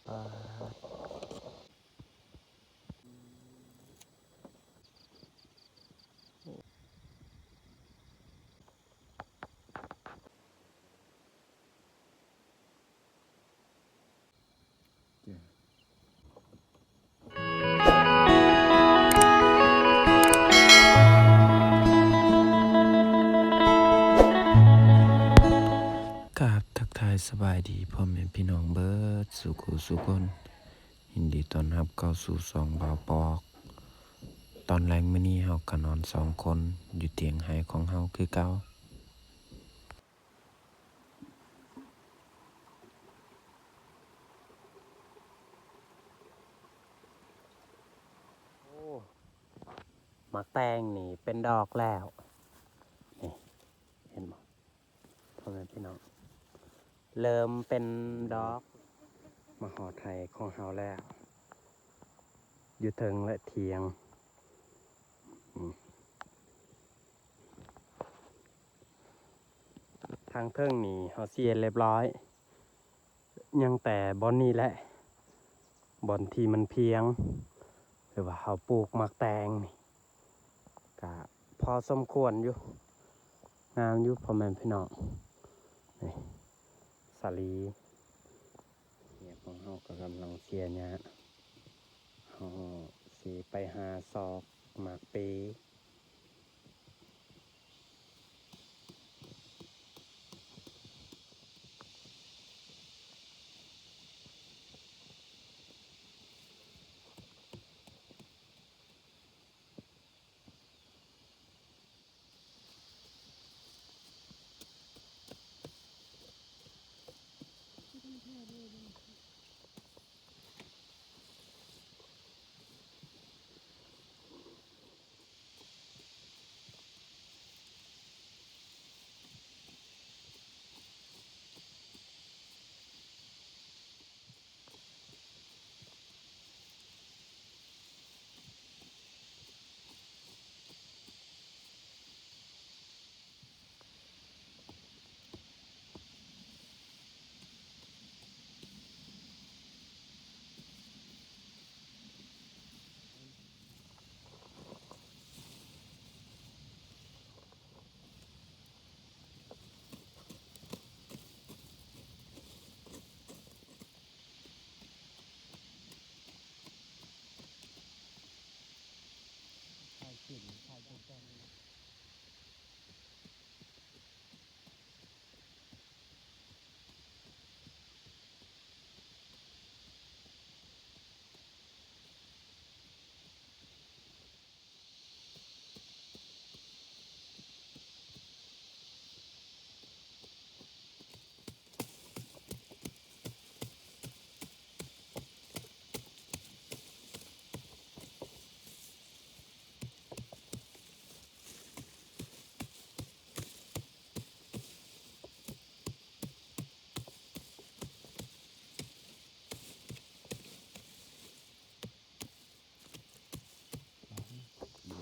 ປາດ ກາບທັກທາຍສະບາຍດີພໍ່ແມ່ພີ່ນ້ອງເບີດສູ່ຄູ່ສູ່ຄົນ. ຍິນດີຕ້ອນຮັບເຂົ້າສູ່ຊ່ອງບ່າວປອກ. ຕອນແລງມື້ນີ້ເຮົາກໍນອນສອງຄົນຢູ່ຕຽງໄຮຂອງເຮົາຄືເກົ່າ. ໂອ້ ໝາກແຕງນີ້ເປັນດອກແລ້ວ ນີ້ ເຫັນບໍ່ ພໍ່ແມ່ພີ່ນ້ອງ ເລີ່ມເປັນດອກ. ມາຮອດໄຮ່ຂອງເຮົາແລ້ວ ຢູ່ເທິງແລະຖຽງ. ອືມ ທາງເທິງນີ້ເຮົາເສຍຮຽບຮ້ອຍ ຍັງແຕ່ບ່ອນນີ້ແຫຼະ ບ່ອນທີ່ມັນພຽງ ຫຼືວ່າເຮົາປູກໝາກແຕງນີ້ ກະພໍສົມຄວນຢູ່ ງາມຢູ່ພໍ່ແມ່ພີ່ນ້ອງ. ນີ້ ສາລີ ເມຍຂອງເຮົາກໍກຳລັງເສຍຫຍ້າ ເຮົາຊິໄປຫາຊອກໝາກເປ.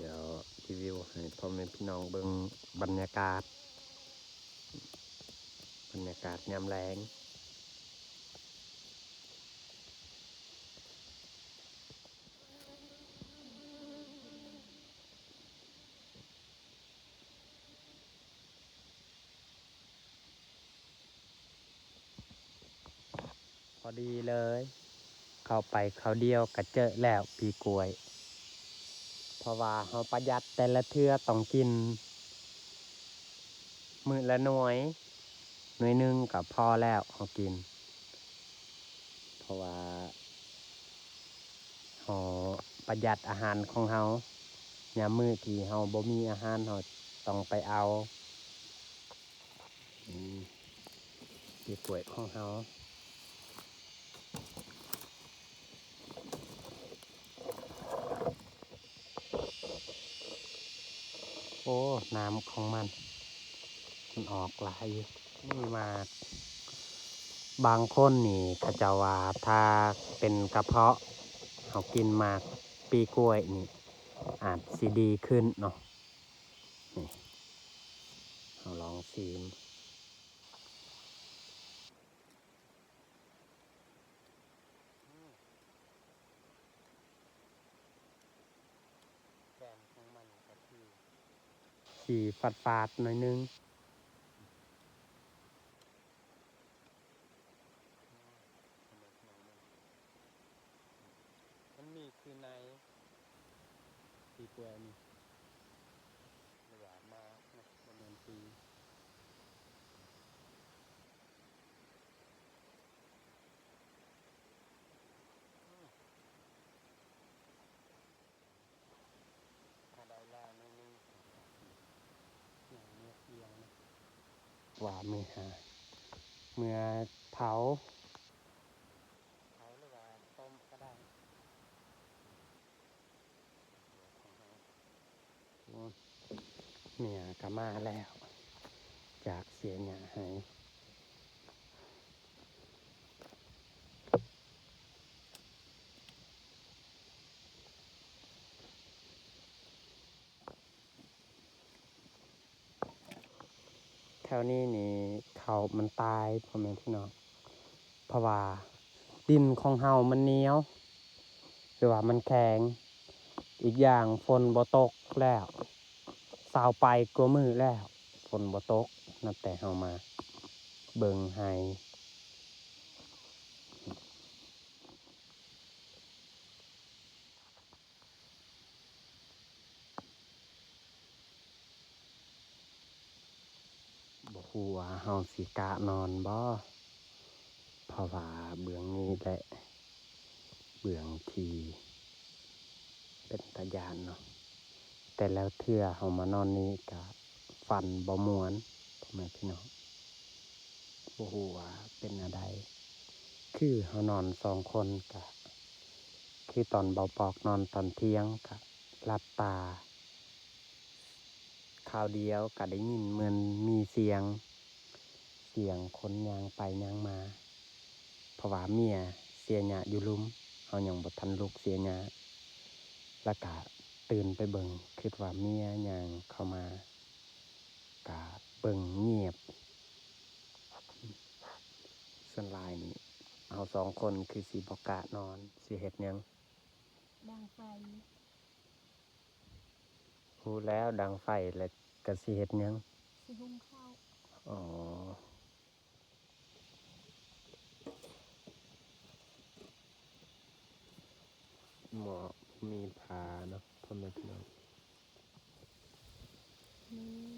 ດຽວຣີວິວໃຫ້ພໍ່ແມ່ພີ່ນ້ອງເບິ່ງບັນຍາກາດ ບັນຍາກາດຍາມແລງ. ພໍດີເລີຍ ເຂົ້າໄປຄາວດຽວກະເຈີແລ້ວປີກ້ວຍ ເພາະວ່າເຮົາປະຢັດແຕ່ລະເທື່ອຕ້ອງກິນມື້ລະໜ່ວຍ ໜ່ວຍໜຶ່ງກະພໍແລ້ວເຮົາກິນ ເພາະວ່າເຮົາປະຢັດອາຫານຂອງເຮົາ ຍາມມື້ທີ່ເຮົາບໍ່ມີອາຫານເຮົາຕ້ອງໄປເອົາ. ອືມ ປີກ້ວຍຂອງເຮົາ ໂອ້ ນ້ຳຂອງມັນ ມັນອອກຫຼາຍຢູ່ ນີ້ໝາກ ບາງຄົນນີ້ເຂົາເຈົ້າວ່າຖ້າເປັນກະເພາະ ເຮົາກິນໝາກປີກ້ວຍນີ້ອາດຊິດີຂຶ້ນເນາະ. ນີ້ ເຮົາລອງຊີມ. ທີ່ຝາດໆໜ້ອຍໜຶ່ງ. ມັນມີຄືໃນ ປີກວ່ານີ້ ຫຼືວ່າມາເນາະ ປະມານປີ. ຖ້າໄດ້ຫຼາຍໜ້ອຍໜຶ່ງ ຢ່າງເມືອອຽງນະ ວ່າເມືອຫາ ເມືອເຜົາ ເຜົາ ຫຼືວ່າຕົ້ມກໍໄດ້. ເມຍກໍມາແລ້ວ ຈາກເສຍຫຍ້າໃຫ້. ແຖວນີ້ນີ້ເຂົ້າມັນຕາຍ ພໍ່ແມ່ພີ່ນ້ອງ ເພາະວ່າດິນຂອງເຮົາມັນໜຽວ ຫຼືວ່າມັນແຂງ. ອີກຢ່າງຝົນບໍ່ຕົກແລ້ວ ຊາວປາຍກວ່າມື້ແລ້ວ ຝົນບໍ່ຕົກ ນັບແຕ່ເຮົາມາເບິ່ງໄຮ່. ບໍ່ຮູ້ວ່າເຮົາຊິກະນອນບໍ່ ເພາະວ່າເບື້ອງນີ້ແຫຼະເບື້ອງທີ່ເປັນຕາຢ້ານເນາະ. ແຕ່ລະເທື່ອເຮົາມານອນນີ້ກະຝັນບໍ່ມ່ວນ ພໍ່ແມ່ພີ່ນ້ອງ. ບໍ່ຮູ້ວ່າເປັນແນວໃດ ຄືເຮົານອນສອງຄົນກະ ຄືຕອນເບົາປອກນອນຕອນທ່ຽງກະຫຼັບຕາ ຄາວດຽວກະໄດ້ຍິນເໝືອນມີສຽງ ສຽງຄົນຍ່າງໄປຍ່າງມາ ເພາະວ່າເມຍເສຍຫຍ້າຢູ່ລຸ່ມ ເຮົາຍັງບໍ່ທັນລຸກເສຍຫຍ້າ ລະກະຕື່ນໄປເບິ່ງ ຄິດວ່າເມຍຍ່າງເຂົ້າມາ ກະເບິ່ງງຽບ. ສ່ວນຫຼາຍນີ້ເຮົາສອງຄົນຄືຊິບໍ່ກະນອນ ຊິເຮັດຫຍັງ? ດັງໄຟ. ຮູ້ແລ້ວ ດັງໄຟແລ້ວກະຊິເຮັດຫຍັງ? ຊິຫຸ່ງເຂົ້າ. ອໍ ໝໍ້ມີຜ້າເນາະ ພໍ່ແມ່ພີ່ນ້ອງ. ນີ້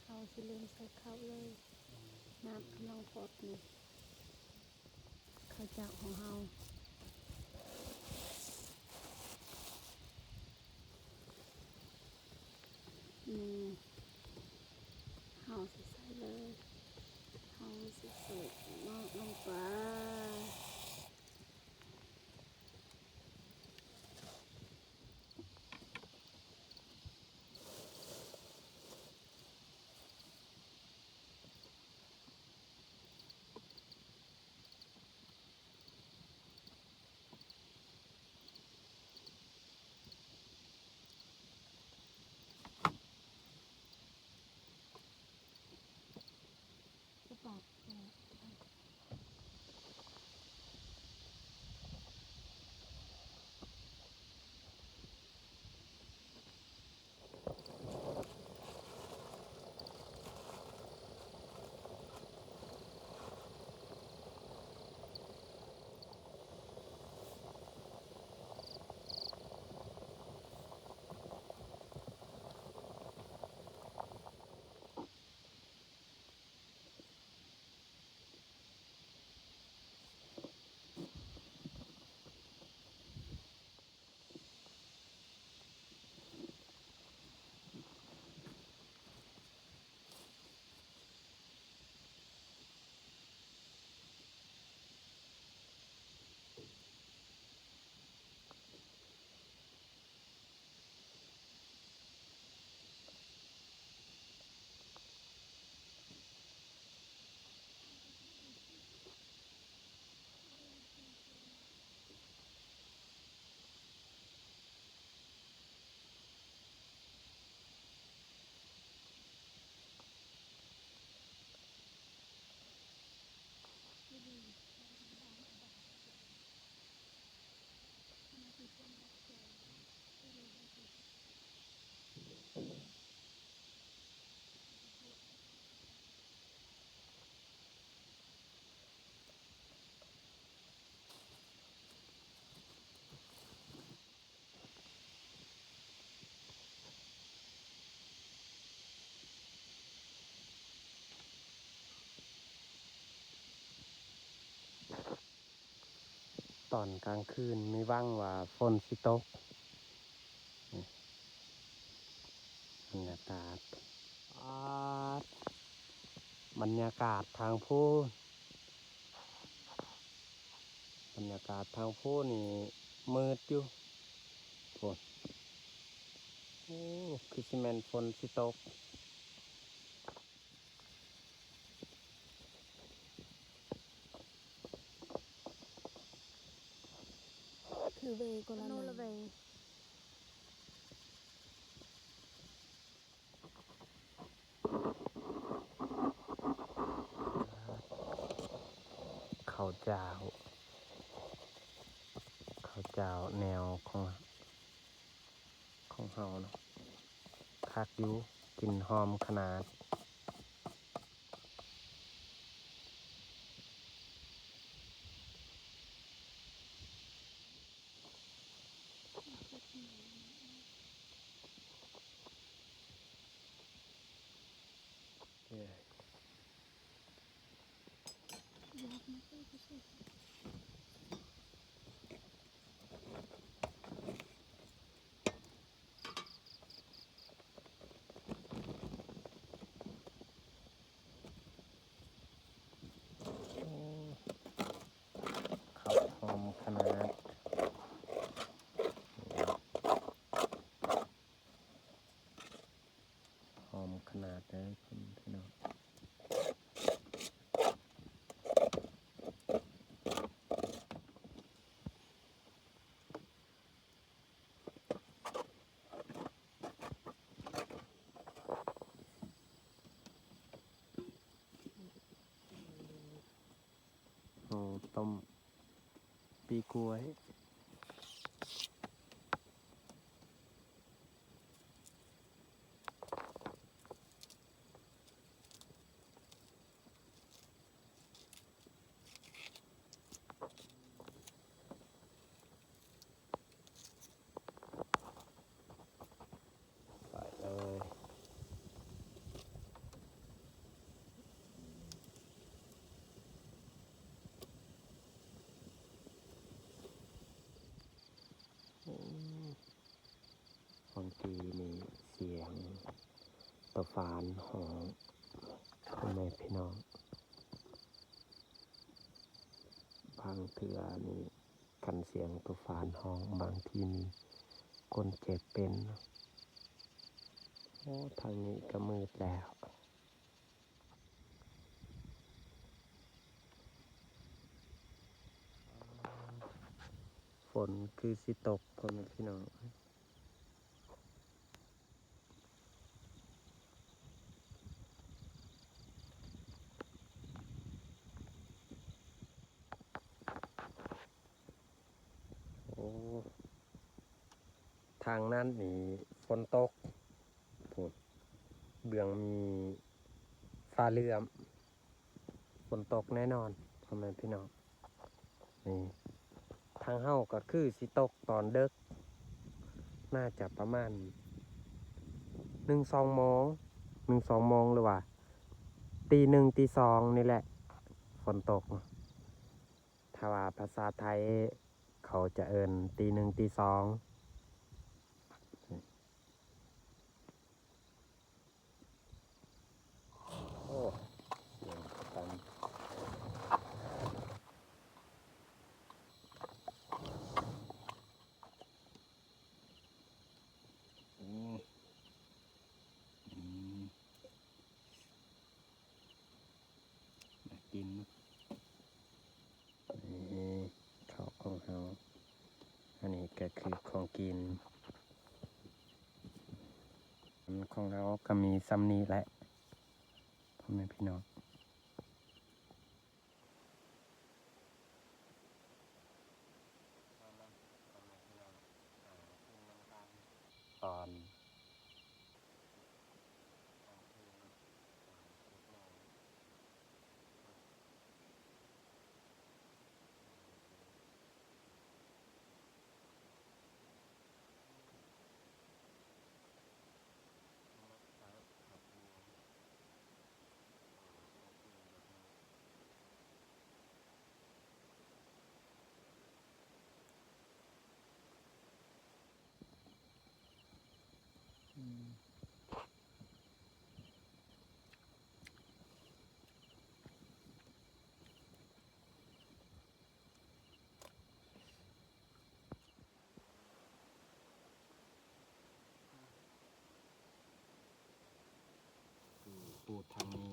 ເຮົາຊິເລີ່ມໃສ່ເຂົ້າເລີຍ ນ້ຳກຳລັງຟອດນີ້ ເຂົ້າເຈົ້າຂອງເຮົາ. ນີ້ເຮົາຊິໃສ່ເລີຍ ເຮົາຊິໃສ່ໝາກລົງໄປ. ຕອນກາງຄືນມີຫວັງວ່າຝົນຊິຕົກ. ນີ້ ບັນຍາກາດ ອາດ ບັນຍາກາດທາງພູ້ນ ບັນຍາກາດທາງພູ້ນນີ້ມືດຢູ່ພຸ້ນ. ໂອ້ ຄືຊິແມ່ນຝົນຊິຕົກ. ຄືເວກໍລະ ໂນລະເວ. ເຂົ້າຈ້າວ ເຂົ້າຈ້າວແນວຂອງ ຂອງເຮົາເນາະ ຄັກຢູ່ ກິ່ນຫອມຂະໜາດ. ໂອ້ ເຂົ້າຫອມຂະໜາດ ຫອມຂະໜາດເດີພີ່ນ້ອງ. ເຮົາຕົ້ມປີກລ້ວຍ. ໄປເລີຍ. ໂອ້ ບາງທີນີ້ສຽງໂຕຟານຮ້ອງ ພໍ່ແມ່ພີ່ນ້ອງ. ບາງເທື່ອນີ້ຄັນສຽງໂຕຟານຮ້ອງ ບາງທີມີຄົນເຈັບເປັນ. ໂອ້ ທາງນີ້ກໍມືດແລ້ວ. ຝົນຄືຊິຕົກ ພໍ່ແມ່ພີ່ນ້ອງ. ໂອ້ ທາງນັ້ນນີ້ຝົນຕົກ ພຸ້ນ ເບື້ອງມີຟ້າເຫຼື້ອມ ຝົນຕົກແນ່ນອນ ພໍ່ແມ່ພີ່ນ້ອງ. ນີ້ ທາງເຮົາກໍຄືຊິຕົກຕອນເດິກ ໜ້າຈະປະມານໜຶ່ງສອງໂມງ ໜຶ່ງສອງໂມງ ຫຼືວ່າຕີໜຶ່ງຕີສອງນີ້ແຫຼະ ຝົນຕົກ. ຖ້າວ່າພາສາໄທເຂົາຈະເອີ້ນຕີໜຶ່ງຕີສອງ. ໂອ້ ສຽງກະຕັນ ອືມ ອືມ ໜ້າກິນເນາະ. ນີ້ເຂົ້າຂອງເຮົາ ອັນນີ້ກໍຄືຂອງກິນຂອງເຮົາກໍມີສ່ຳນີ້ແຫຼະ ພໍ່ແມ່ພີ່ນ້ອງ. ຕອນ ມັກສະຜັກບົວ ເອີ ທາງນີ້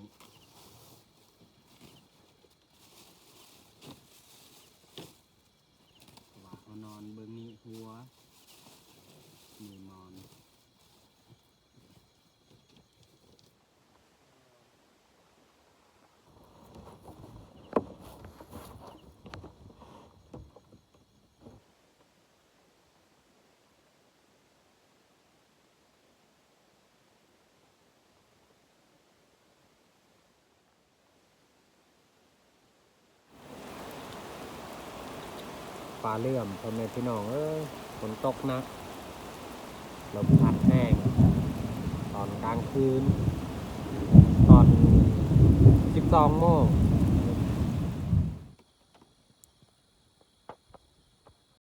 ເພາະວ່າເຮົານອນເບິ່ງນີ້ຫົວ ມີໝອນ. ຟ້າເຫຼື້ອມ ພໍ່ແມ່ພີ່ນ້ອງເອີຍ, ຝົນຕົກໜັກ ລົມພັດແຮງ ຕອນກາງຄືນ ຕອນສິບສອງໂມງ